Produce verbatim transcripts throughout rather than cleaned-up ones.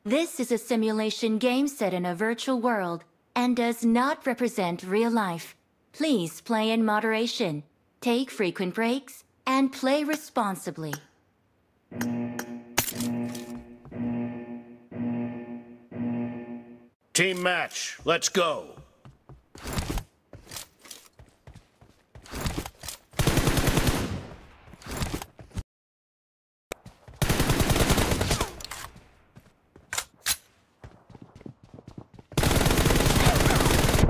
This is a simulation game set in a virtual world and does not represent real life. Please play in moderation, take frequent breaks, and play responsibly. Team match, let's go.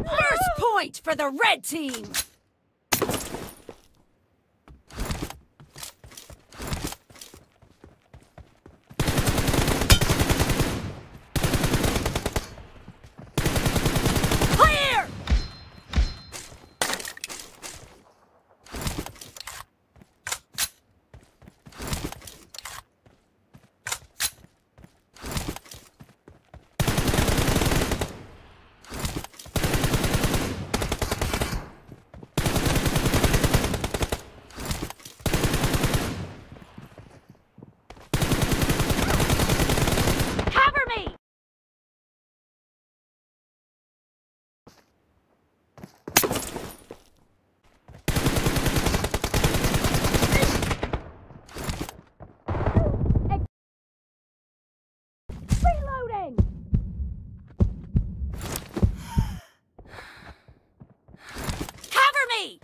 First point for the red team! Clear! Cover me! Reloading! Cover me!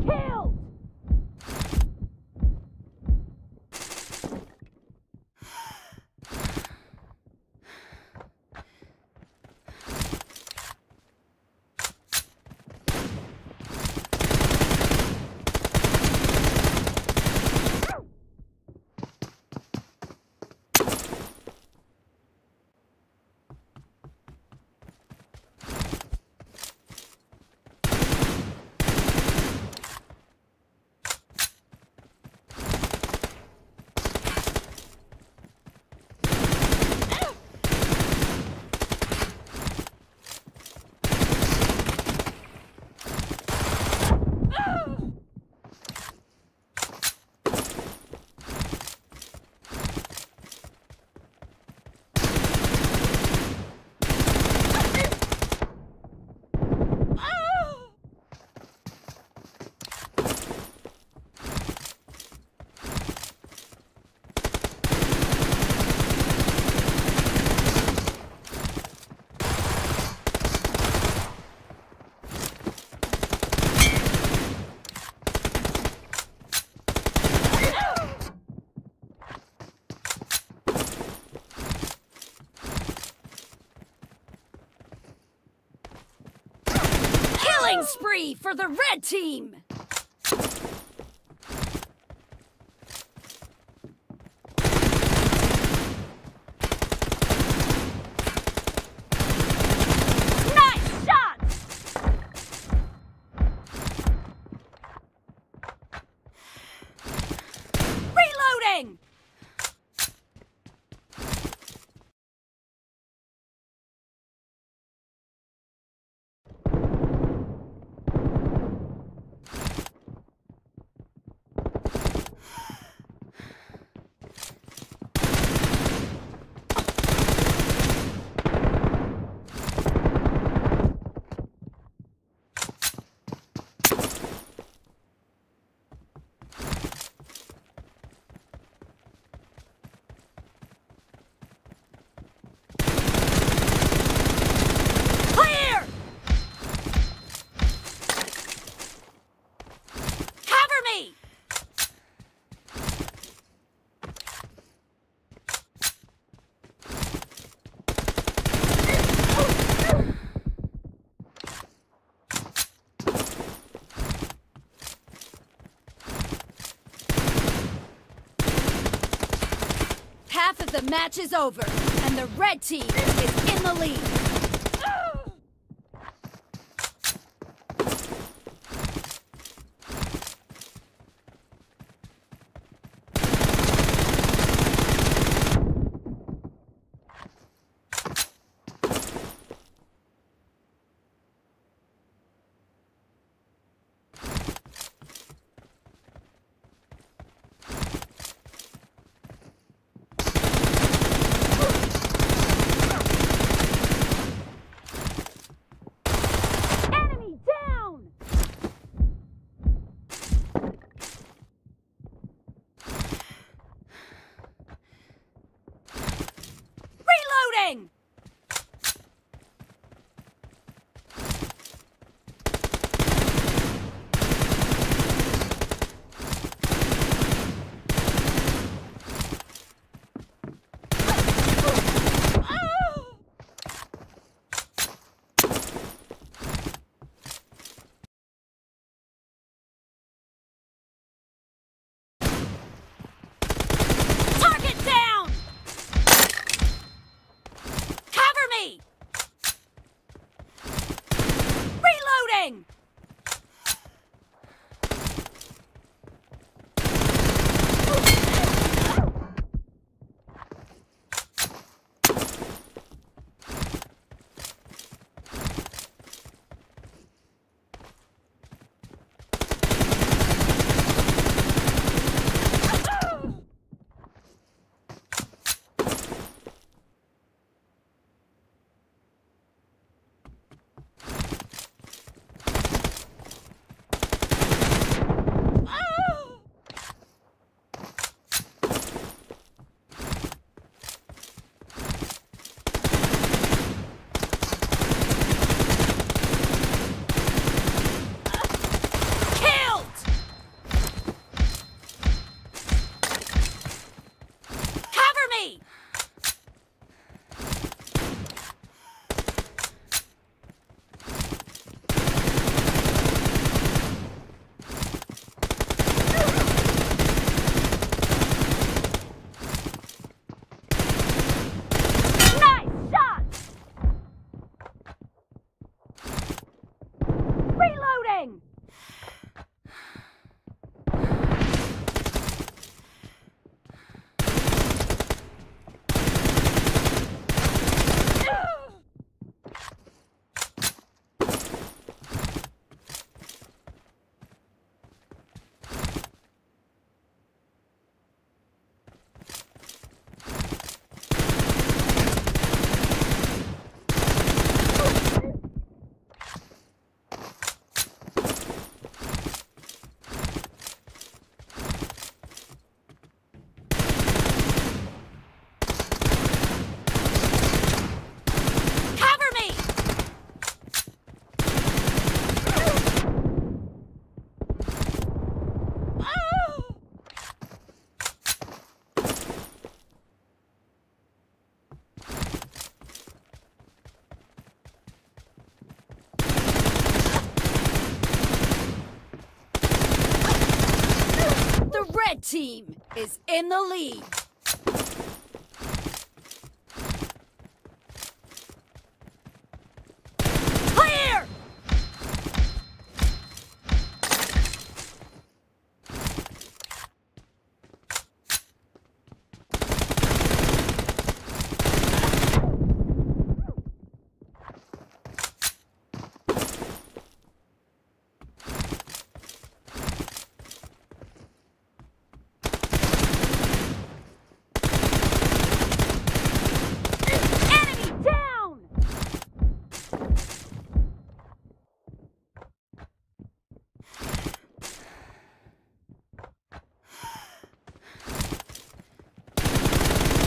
Killed! Killing spree for the red team! Nice shot! Reloading! The match is over, and the red team is in the lead. Enemy down! Reloading! Target down! Cover me! Reloading! Killed! Cover me! Nice shot! Reloading! Cover me! The red team is in the lead. Clear! Enemy down!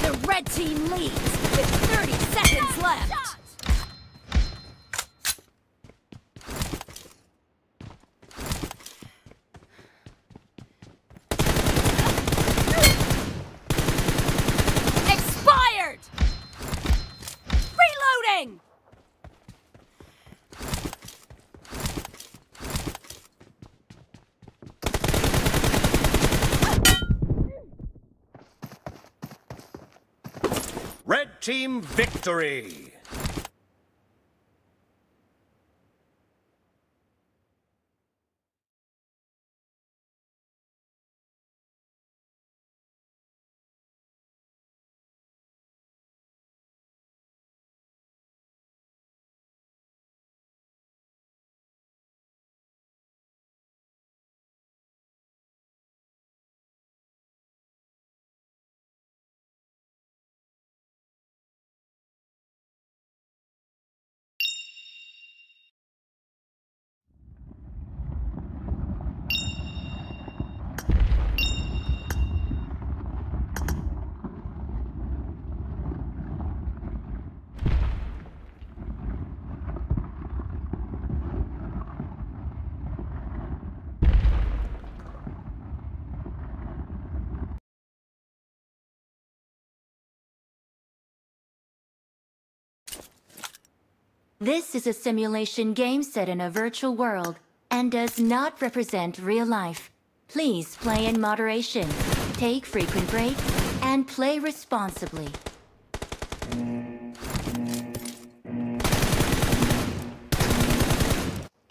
The red team leads with thirty seconds left. Expired! Reloading! Team victory! This is a simulation game set in a virtual world and does not represent real life. Please play in moderation, take frequent breaks, and play responsibly.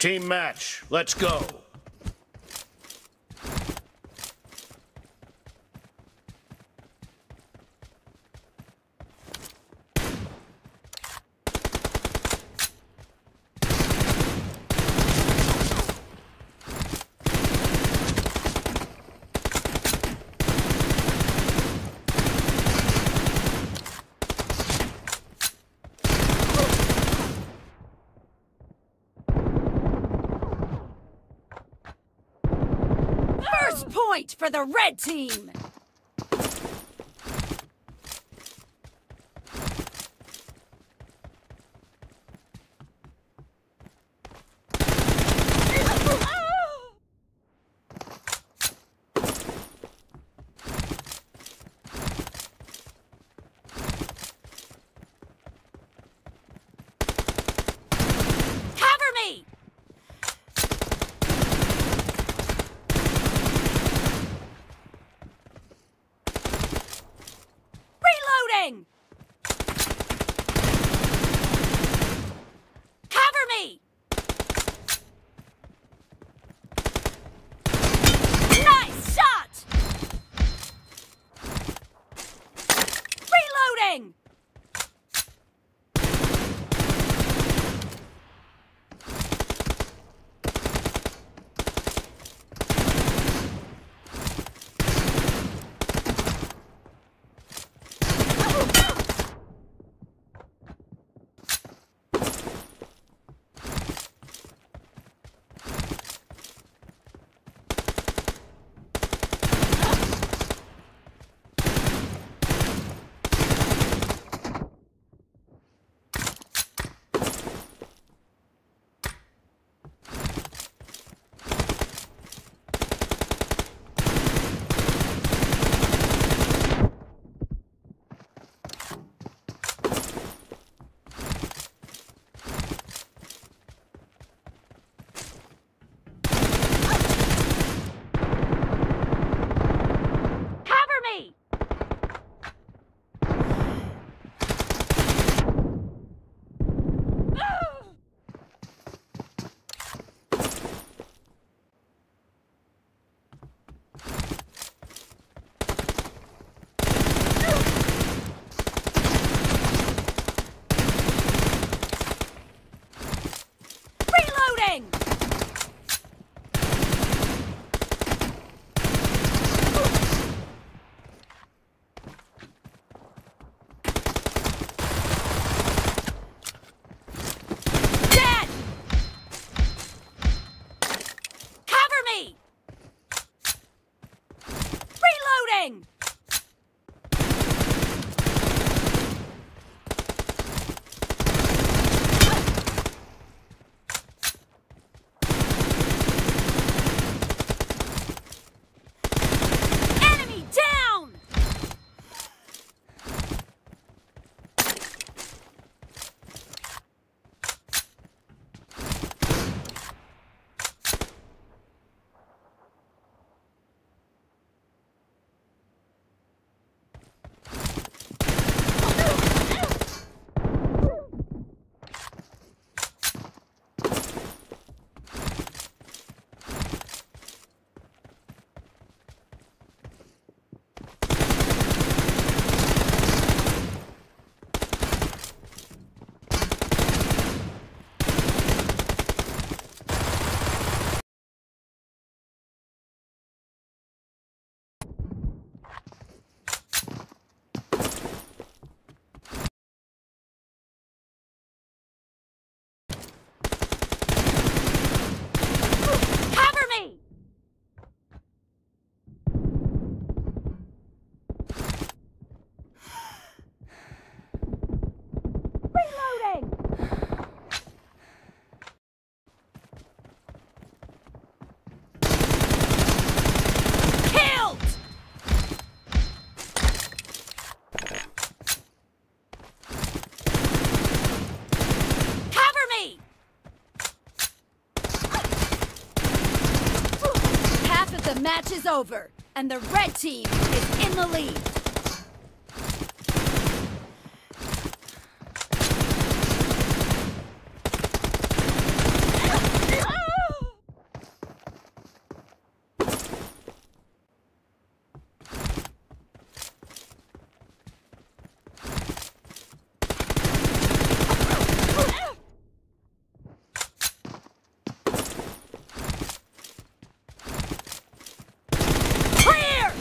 Team match, let's go! First point for the red team! Cover me! Reloading! Cover me! Nice shot! Reloading! Cover me! Reloading! Dead! Cover me! Reloading! Enemy down! The match is over, and the red team is in the lead. Clear!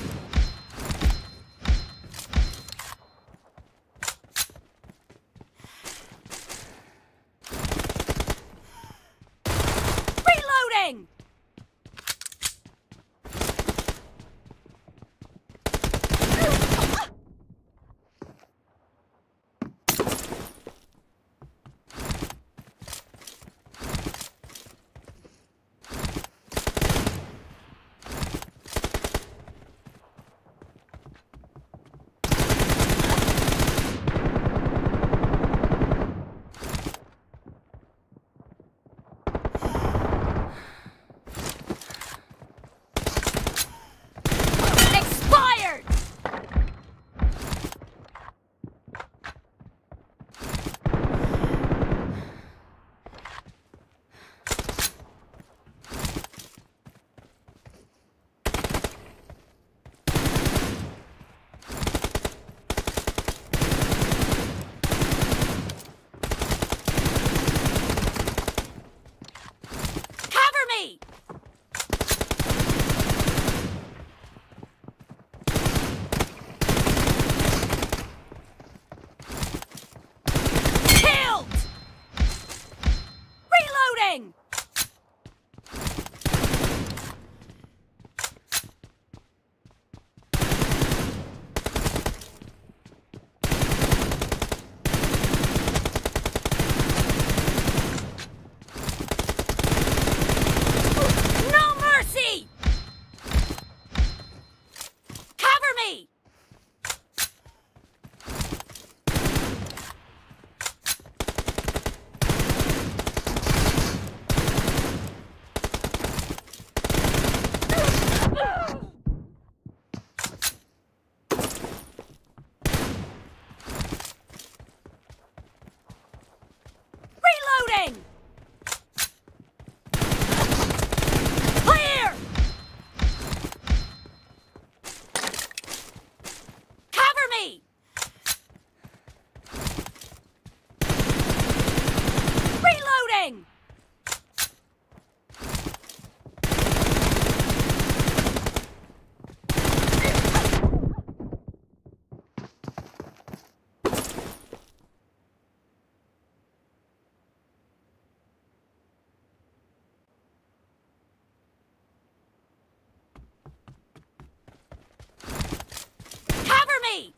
Reloading! Expired! Cover me! Killed! Reloading! No mercy! Cover me! Reloading! Clear! Cover me! Reloading! Cover me!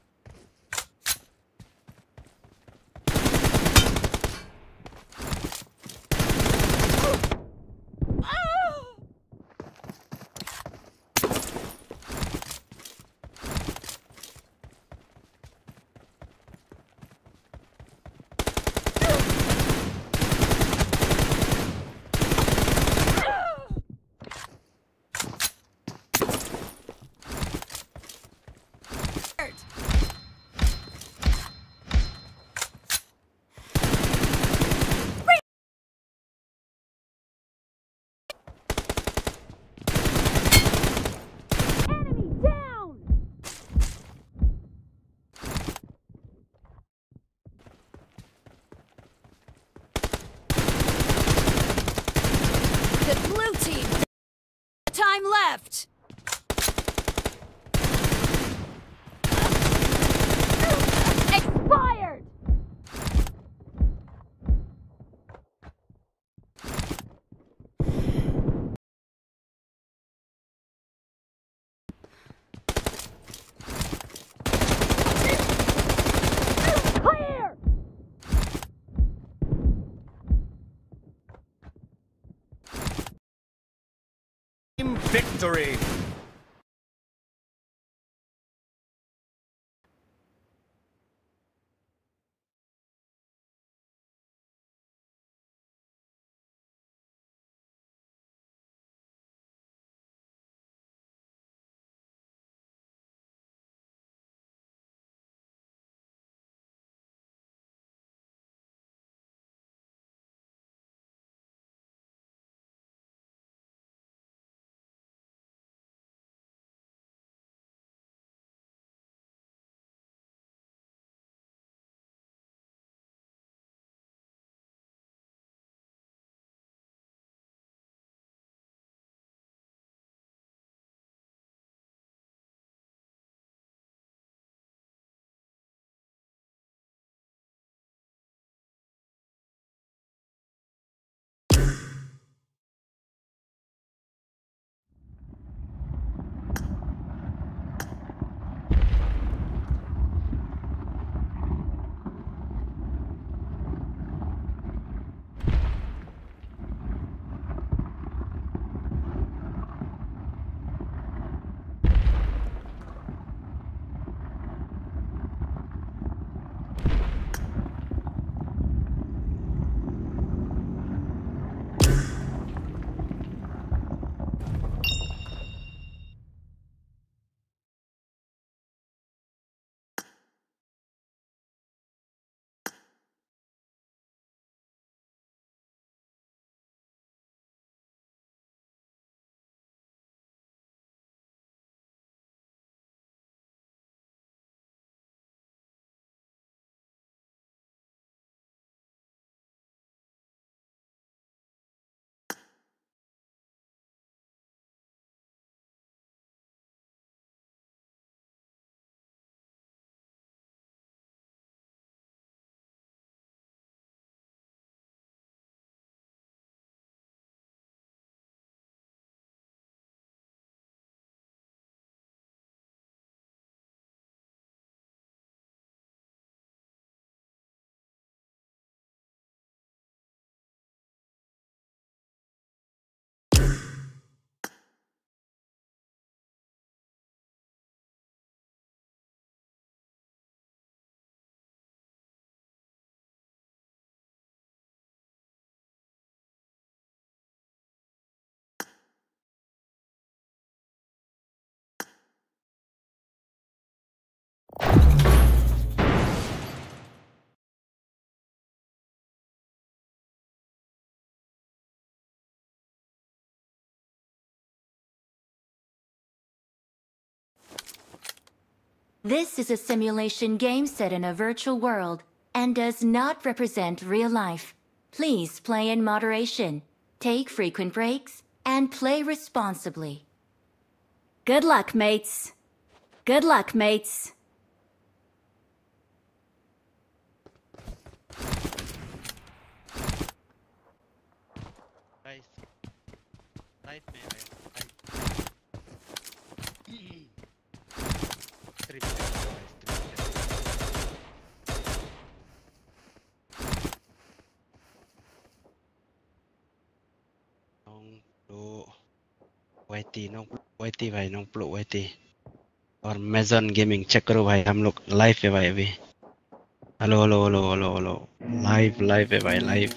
Enemy down! The blue team. Time left. Expired. Clear! Team victory! This is a simulation game set in a virtual world and does not represent real life. Please play in moderation, take frequent breaks, and play responsibly. Good luck, mates. Good luck, mates. Guys, live में आया, live। Stream पे आया, stream पे। Nongpluh Y T, Nongpluh Y T भाई, Nongpluh Y T। और Amazon Gaming check करो भाई, हम लोग live है भाई अभी। Hello, hello, hello, hello, hello। Live, live है भाई, live।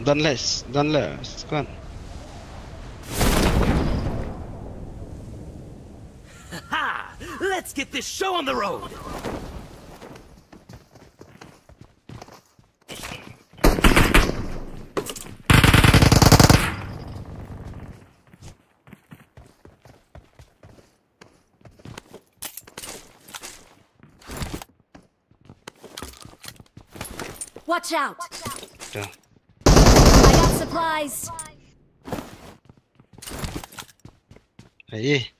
Done leh, done leh, squad. Ha! Let's get this show on the road! Watch out! Dah. I got supplies. Hey.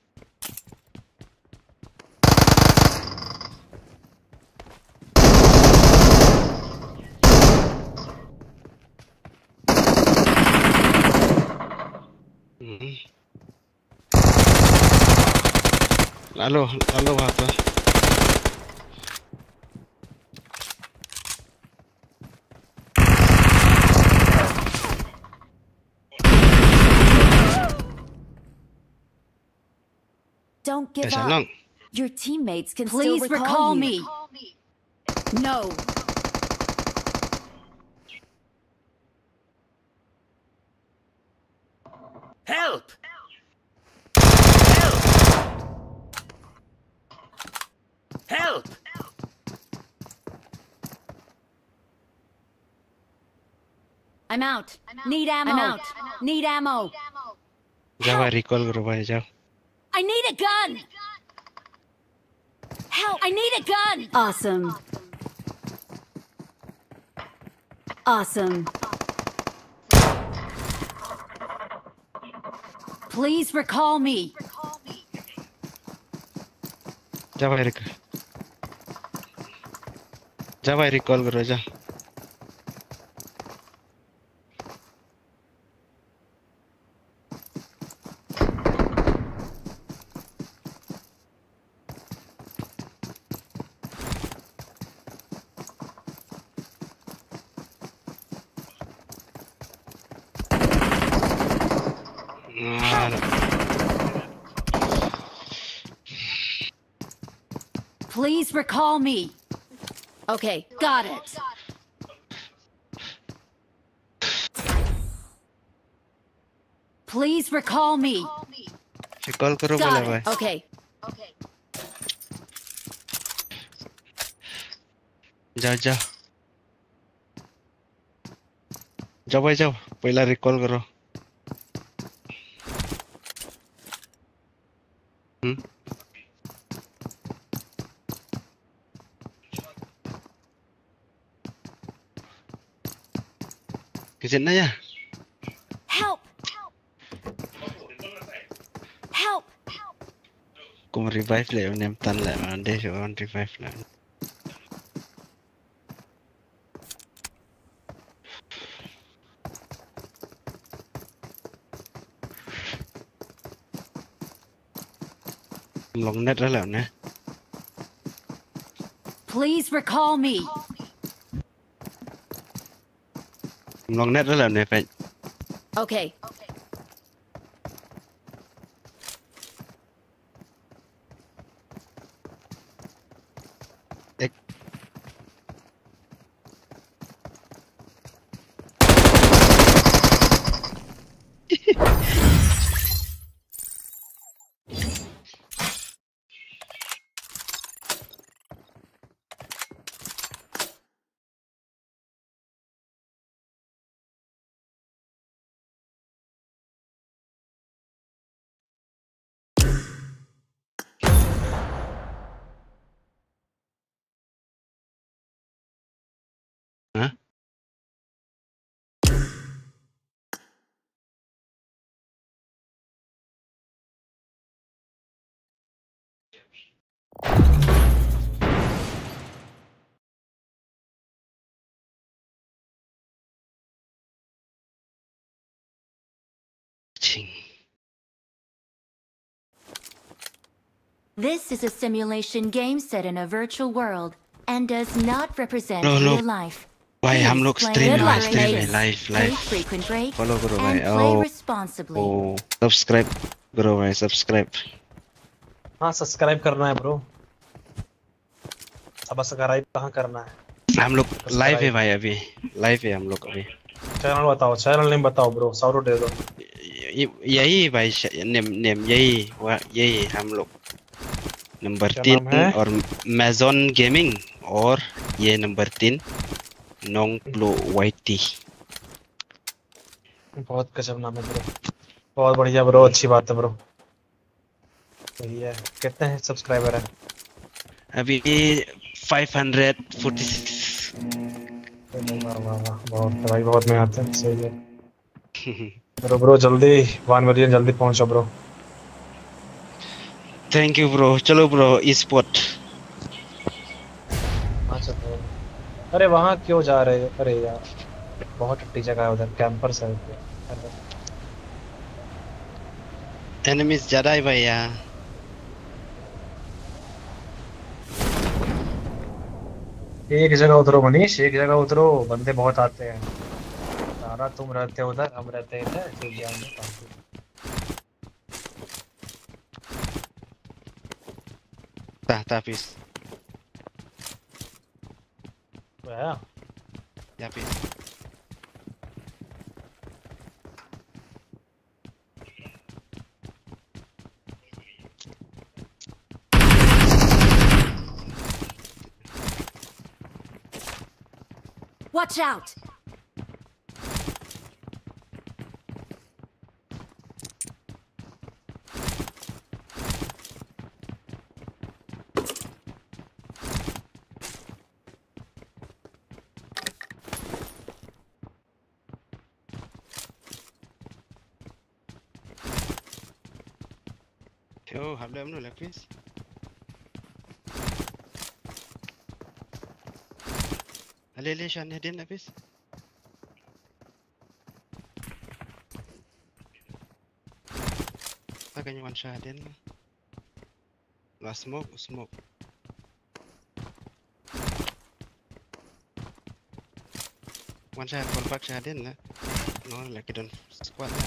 Hmm. Lalu, lalu apa? Don't give up. Your teammates can still recall you. Please recall me. No. Help! Help! Help! I'm out. Need ammo. I'm out. Need ammo. Java recall karo bhai, jao. I need a gun. Help! I need a gun! Awesome. Awesome. Please recall me. Java recall. Java recall karo, ja. Please recall me. Okay, got it. Please recall me. Recall karo. Got it. Okay. Jao, jao. Jao bhai, jao. Pehla recall karo. Hmm? Kisit na ya? Help! Help! Kum revive leh, unem tan leh, ande shu on revive leh. Long net ra leh ne. Please recall me. Long net ra leh ne, peit. Okay. Ek. This is a simulation game set in a virtual world and does not represent Hello, hello. real life. भाई, हम लोग Please play स्ट्रीम है, in भाई, स्ट्रीम है, moderation. लाइव, लाइव। Take frequent breaks Follow करो भाई। And play ओ, responsibly. ओ, सब्सक्राइब करो भाई, सब्सक्राइब। हाँ, सब्सक्राइब करना है, ब्रो। सब्सक्राइब कहाँ करना है? हम लोग सब्सक्राइब। लाइव है भाई, अभी लाइव है हम लोग अभी। चैनल बताओ, चैनल नेम बताओ, ब्रो, शाउट आउट दे दो। ये, ये, यही भाई, श-, नेम, नेम, यही, वह, यही है हम लोग। नंबर क्या तीन नाम है? और मैजन गेमिंग, और ये नंबर तीन, नोंगप्लु वाईटी। बहुत गजब नाम है, ब्रो। बहुत बढ़िया, ब्रो, अच्छी बात है, ब्रो। सही है। कितने हैं सब्सक्राइबर हैं? अभी फ़ाइव हंड्रेड फ़ोर्टी सिक्स। वाह, वाह, वाह, बहुत है भाई, बहुत मेहनत है, सही है। ब्रो, ब्रो, जल्दी वन मिलियन जल्दी पहुंचो, ब्रो। Thank you, bro। चलो, ब्रो, ई स्पॉट। अच्छा, ब्रो। अरे, वहाँ क्यों जा रहे हो? अरे यार, बहुत टट्टी जगह है उधर, कैंपर्स है उधर। एनिमीज ज्यादा है भाई यहाँ। एक जगह उतरो मनीष, एक जगह उतरो, बंदे बहुत आते हैं। सारा तुम रहते हो उधर, हम रहते हैं इधर, फिर जाएंगे कहाँ पे? Tah, tah, please. Where? Yeah, please. Watch out! Theo hap lem no la, please. Ale, le, shan ne din la, please. Takan wan sha din la. La smoke, smoke. Wan sha, fall back sha din la. No, la ki don squad la.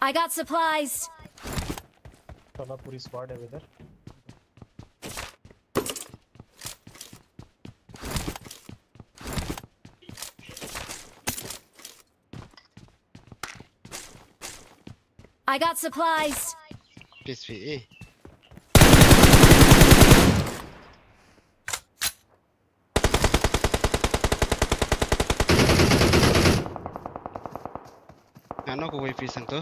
I got supplies. साला पूरी स्क्वाड है इधर। I got supplies. P S V A. Ano ko wifi santo?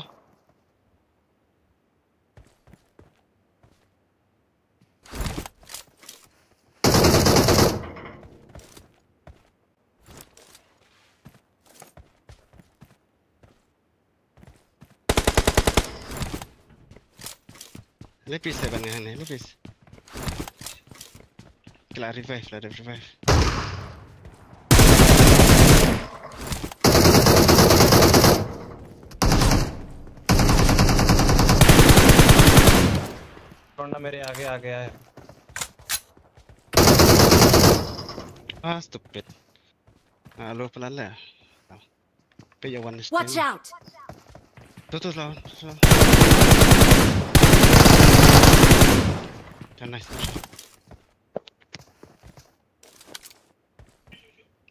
Lepis, eh, bang, eh, lepis. Kila revive lah, ada revive. कौन ना मेरे आगे आ गया है। Ah, stupid. Ah, lo pala la. Pe ya wan. Watch out. Tu, tu, lawan, tu, lawan. Dah, nice.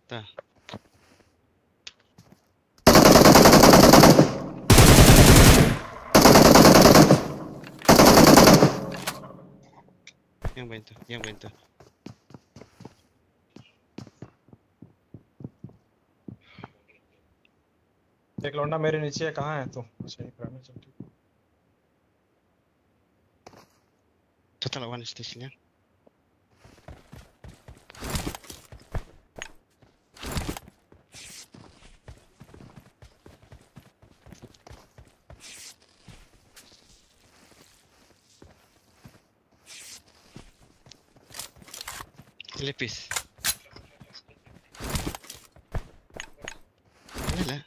Dah. Yang bantu, yang bantu. एक लौंडा मेरे नीचे है, कहाँ है तू? अच्छा, ये पुराना, चल ठीक। Total one station, ya. Lepis. Ala la.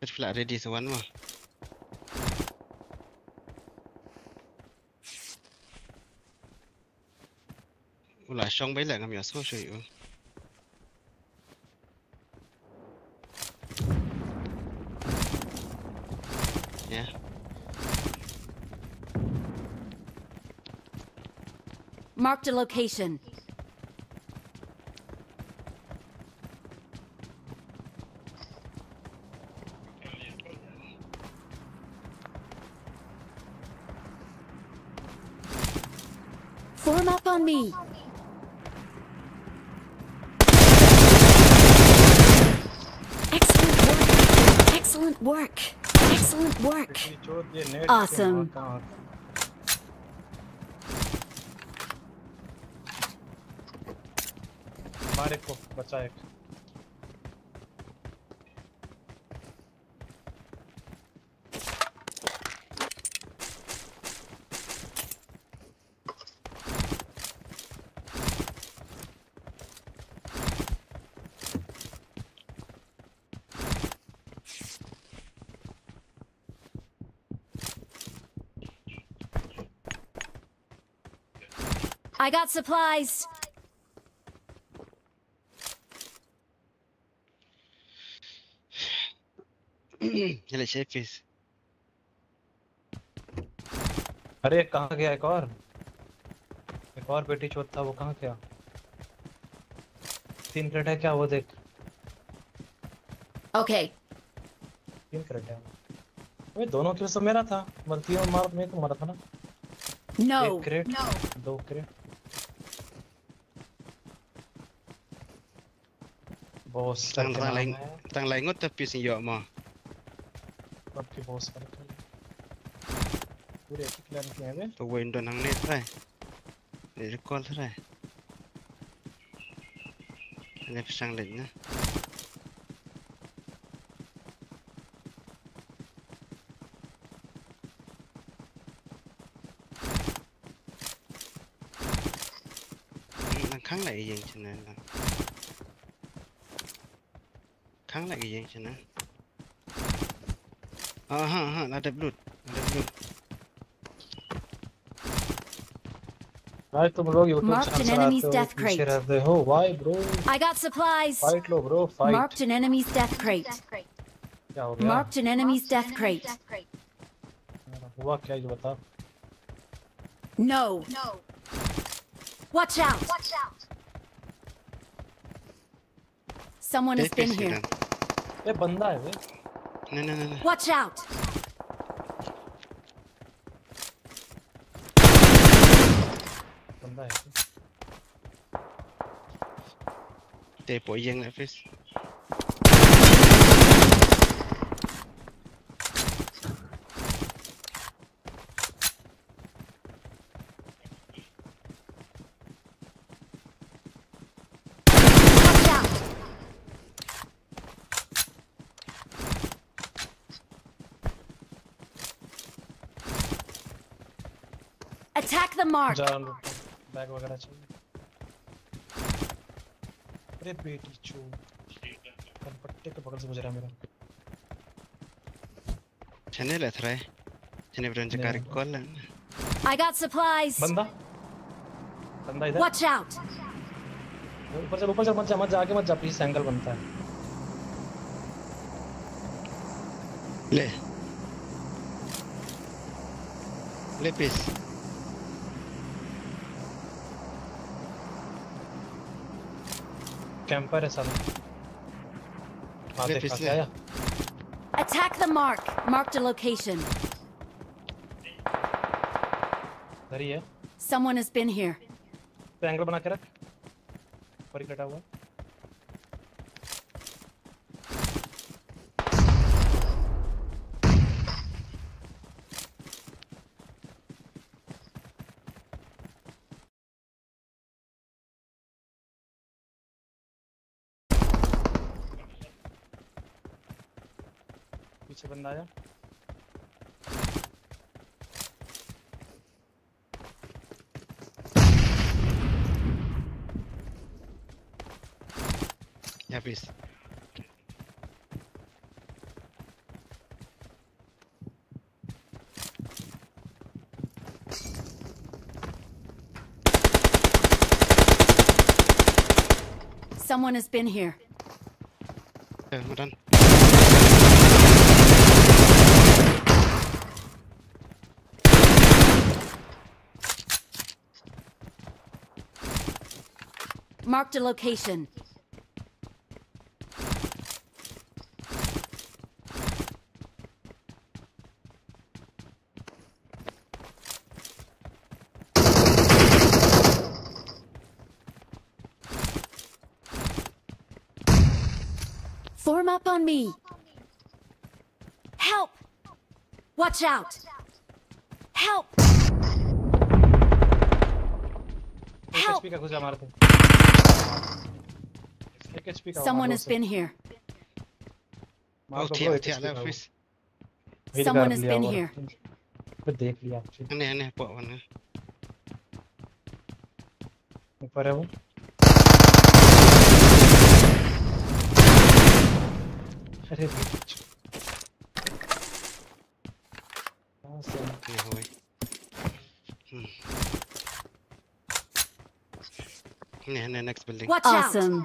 Kat phi la ready sa wan mo. U la shong beit la, ngam ïohsngew shuh ïa u. Yeah. Marked a location. Form up on me. Excellent work. Excellent work. Excellent work. Awesome. मार एक को, बचा एक। I got supplies. चले छह पीस। अरे, कहाँ गया एक और? एक और बेटी चोद था, वो कहाँ गया? तीन क्रेट है क्या, वो देख। ओके। तीन क्रेट है। अबे, दोनों किल तो मेरा था, बल्कि वो मार, मेरे को मारा था ना। No. एक क्रेट, no। दो क्रेट। बॉस करके नाम है। Tang lai ngut ta pis ïoh mo. आपके बॉस करके। पूरे एक ही क्लैन के हैं बे। तो वो इंडो नंग ने था। Recall thrai. Left sang leh na. Nang khang leh ïing chana. Khang leh ïing chana. Aha, aha, la dep lut. La dep lut. भाई तुम लोग YouTube चैनल चलाते हो, पीछे रहते हो, why bro? I got supplies. Fight लो bro, fight. Marked an enemy's death crate. क्या हो गया? Marked an enemy's death crate. हुआ क्या ये बता। No. Watch out. Someone has been here. ए, बंदा है बे। नहीं, नहीं, नहीं, नहीं। Watch out. बंदा है। Te po ïeng la pis. Attack the mark. जा, बैग वगैरह चाहिए। अरे बेटी चो, कनपट्टे के बगल से गुजरा मेरा। Channel है थ्रे। Channel पर उनसे कार्य कॉल है। I got supplies. बंदा, बंदा इधर। Watch out. ऊपर चल, ऊपर चल, मत जा, मत जा, आगे मत जा, पीछे एंगल बनता है। ले, ले पीस। कैंपर है साला। हाँ, ले देखा, पीस ले। क्या आया? Attack the mark. Marked a location. इधर ही है। Someone has been here. तो एंगल बना के रख। ऊपर ही कटा हुआ। पीछे बंदा आया। Yeah, please. Someone has been here. Yeah, we're done. Marked a location. Form up on me. Help! Watch out! Help! Help! Someone has been here. Someone has been here. मैंने, मैंने पकड़ लिया। ऊपर है वो। अरे, ये हो गई। हम्म। ने, ने, next building। Watch out! Awesome.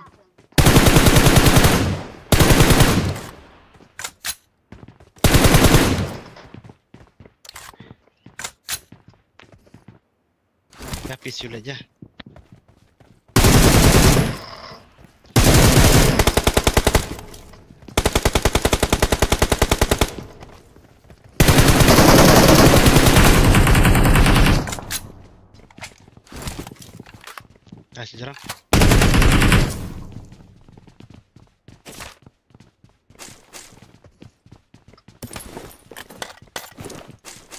Lapis shu la ja. Ah, sejrang.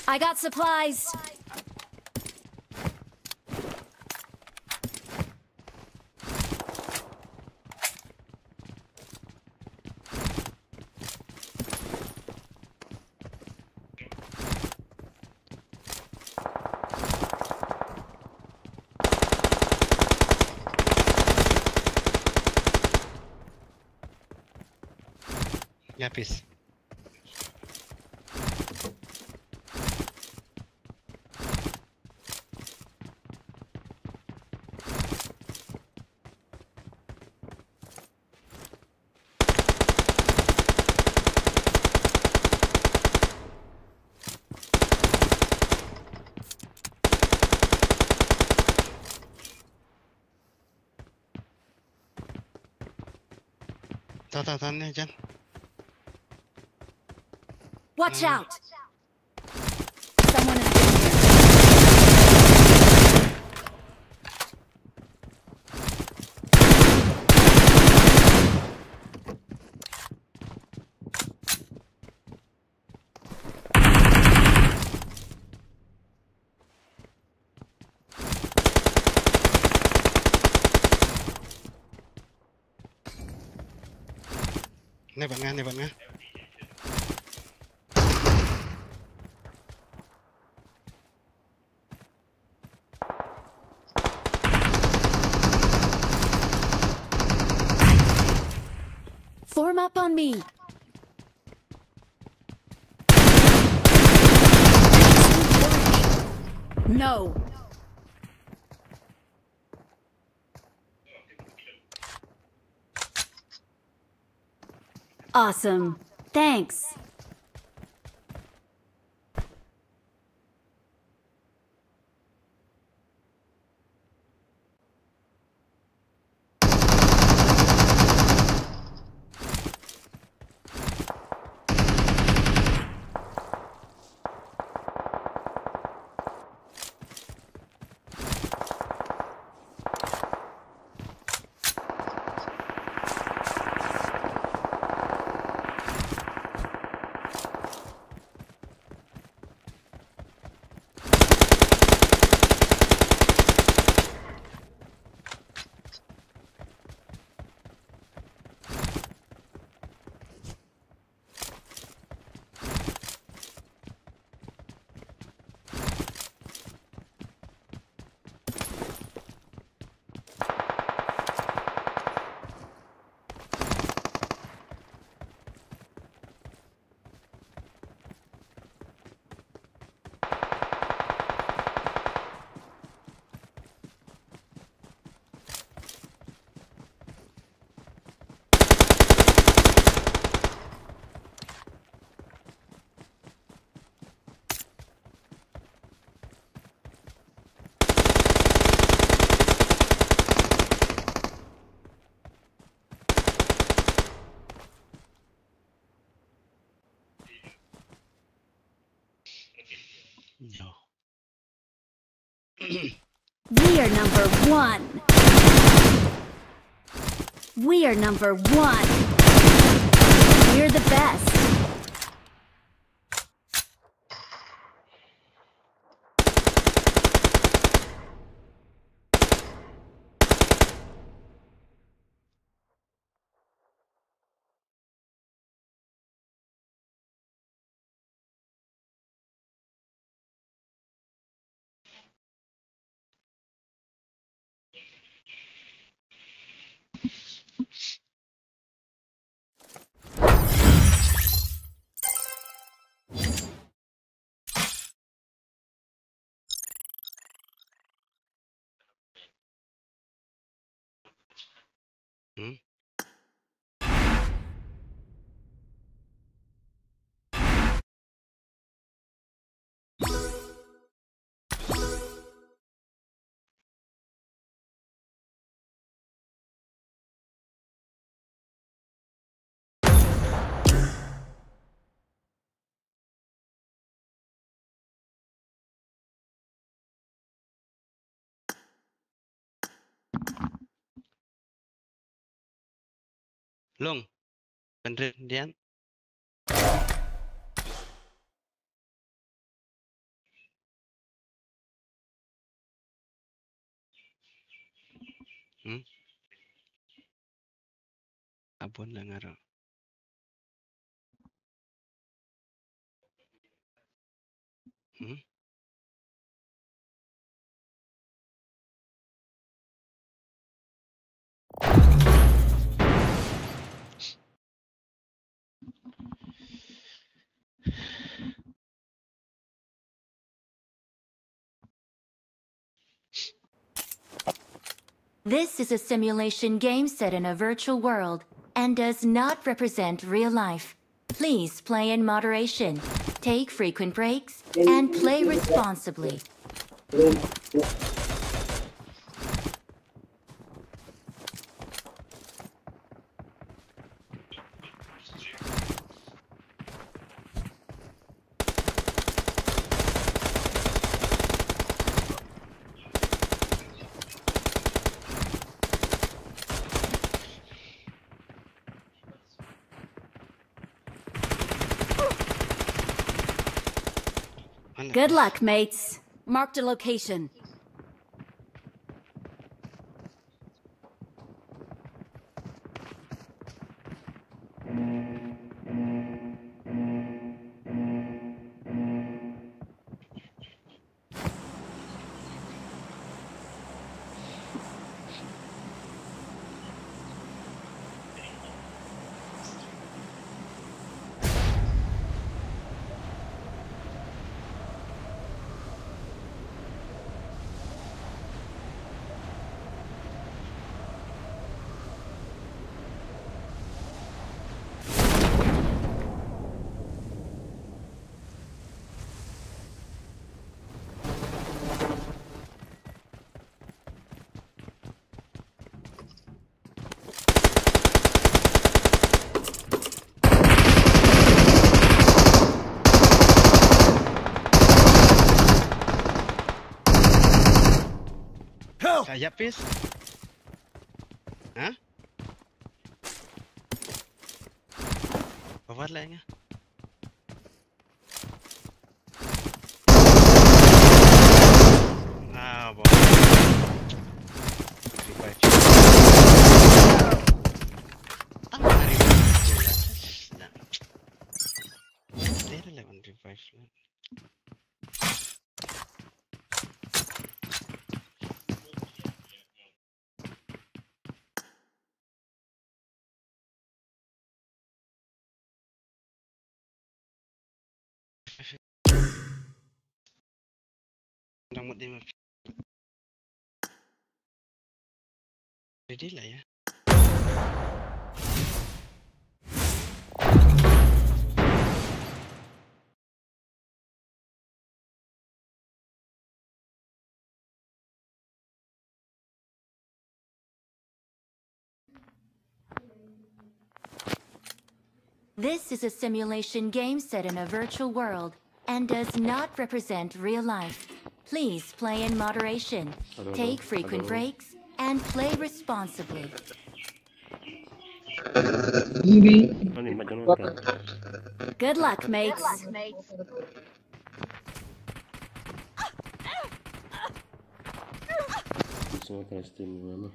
I got supplies. Lapis. Ta, ta, ta, ne, jan. Watch out! Someone has been here. Nebat nga, nebat nga. Form up on me. No. Awesome. Thanks. We are number one. We are number one. We're the best. Hmm? Long. Kan rit dian. Hmm? Abon la ngaro. Hmm? This is a simulation game set in a virtual world and does not represent real life. Please play in moderation, take frequent breaks, and play responsibly. Good luck, mates. Marked a location. Help! Kaya pis. Ha? Bawa lah nga. Ah, bo. Revive. Tang revive. Nah. Dia ada lawan revive lah. Dang mut dei ma. Ready lah ya. This is a simulation game set in a virtual world and does not represent real life. Please play in moderation. Hello, hello. Take frequent Hello. breaks and play responsibly. Ini Ani ma jangan kan. Good luck, mates. It's not testing mana.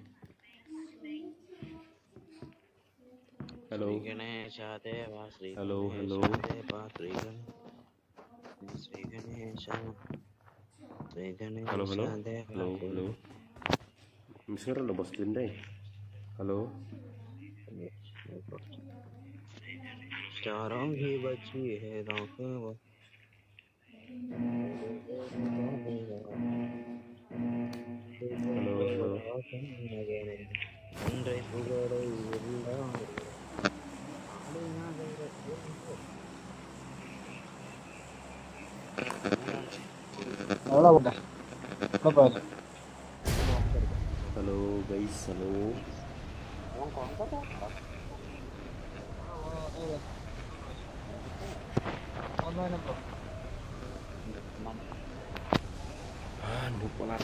Hello. Sri Ganesha Deva, Sri Hello, hello. Ganesha Deva, Sri Gan- Sri Ganesha, Sri Ganesha Hello, hello. Deva, Hello, Sri hello. Mister lo bos din dai. Hello. Charong hi bachi hai, rong hi bachi. Hello, hello. Hola, buenas. No puedo. Hello guys, hello. Ah, noob palat.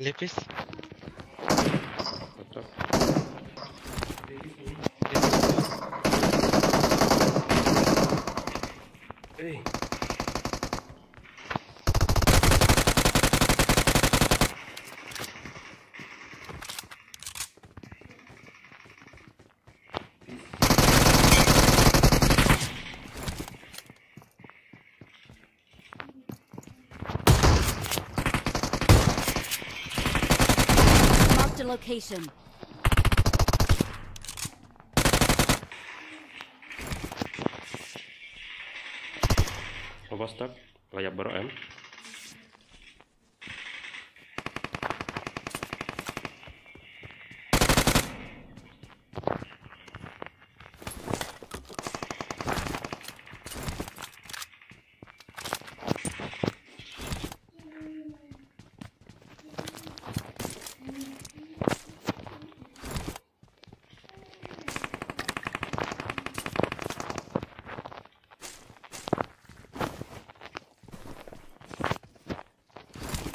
Lepis. Marked a location. Overstock, layap baru em.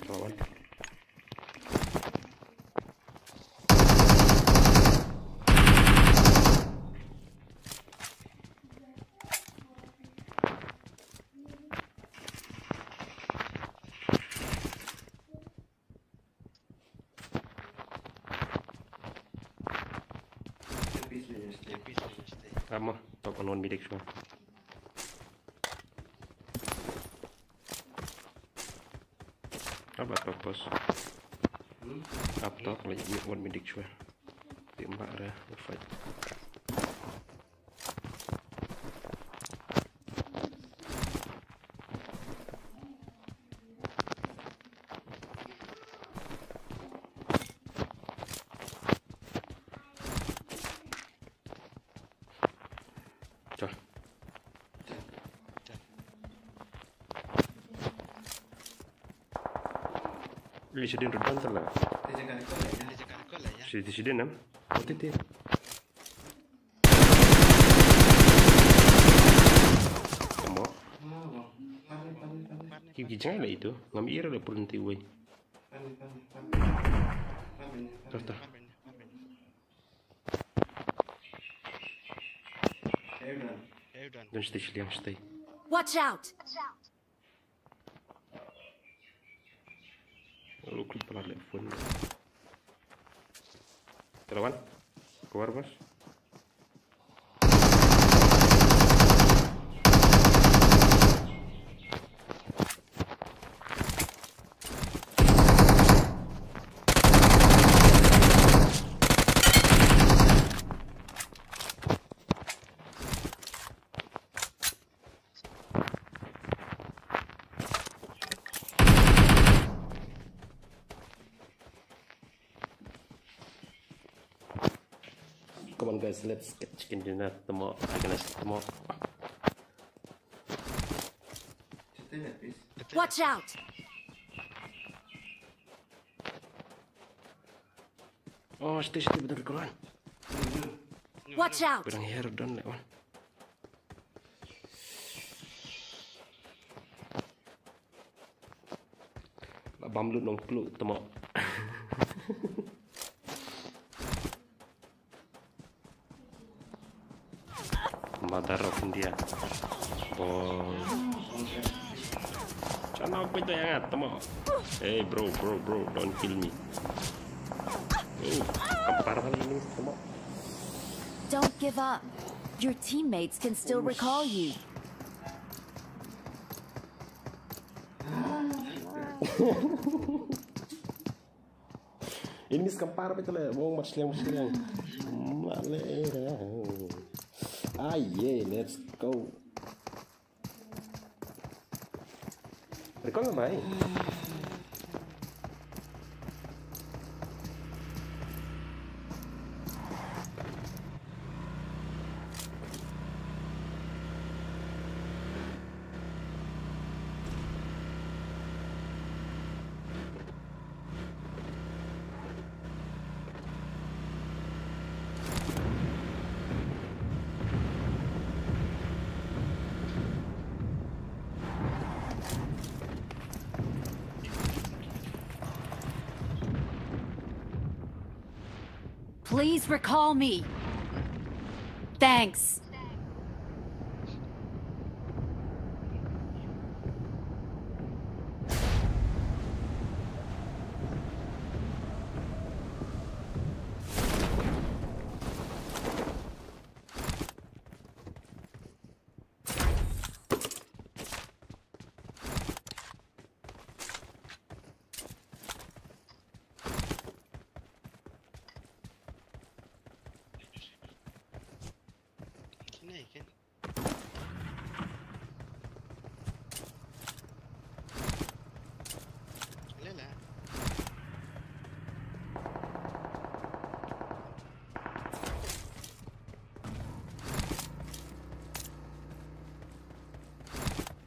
Lawan. Ama, tok on one medic shuwa. Apa tok pos? Up tok lagi one medic shuwa. Tim ba re fight. Chà. Li sidin rudan tala. Sidin sidin am. Oke ti. Kamu. Ki ki jangai la itu. Ngam ira la purun ti wei. Toh toh. Don stay shiliang stay. Watch out! Lu klik pelan le phone. Kelawan. Keluar bos. Come on guys, let's get chicken dinner tomorrow. I'm gonna tomorrow. Watch out! Oh, shuti, shuti, betul, betul. Watch out! Kurang hair don leh wan. Bam lut nong kluk temo. Mother of India. Bol. Chana pito yang temo. Hey bro, bro, bro, don't kill me. Hey, kampar kali ini temo. Don't give up. Your teammates can still recall you. Ini mis kampar pito le, wong mat sliang, mat sliang. Male. Ah, yeah, let's go. Recall na mai. Please recall me. Thanks.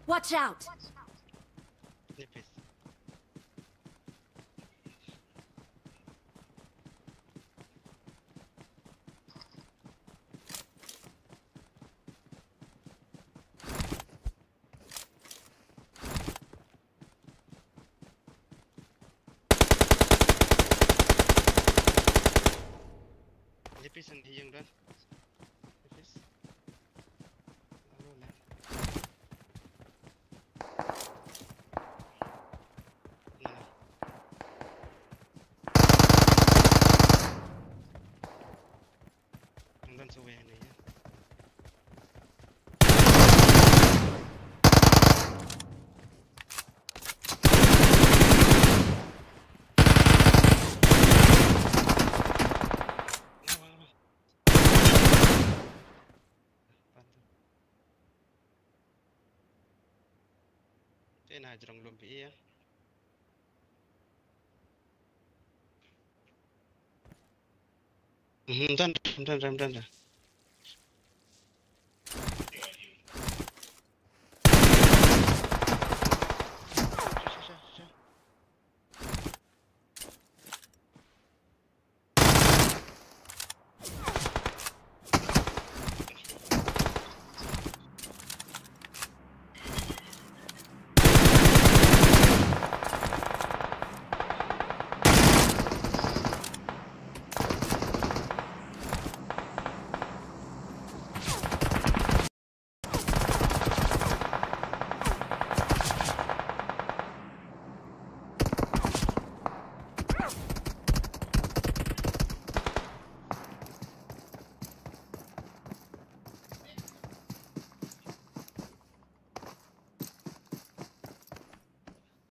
Watch out! Lipis and hiyang dan. Lipis. Lalu lah. Nah. Ang dan sa way na yan. Te na jrong lum pi ya. Mhm, dan, dan, dan, dan, dan.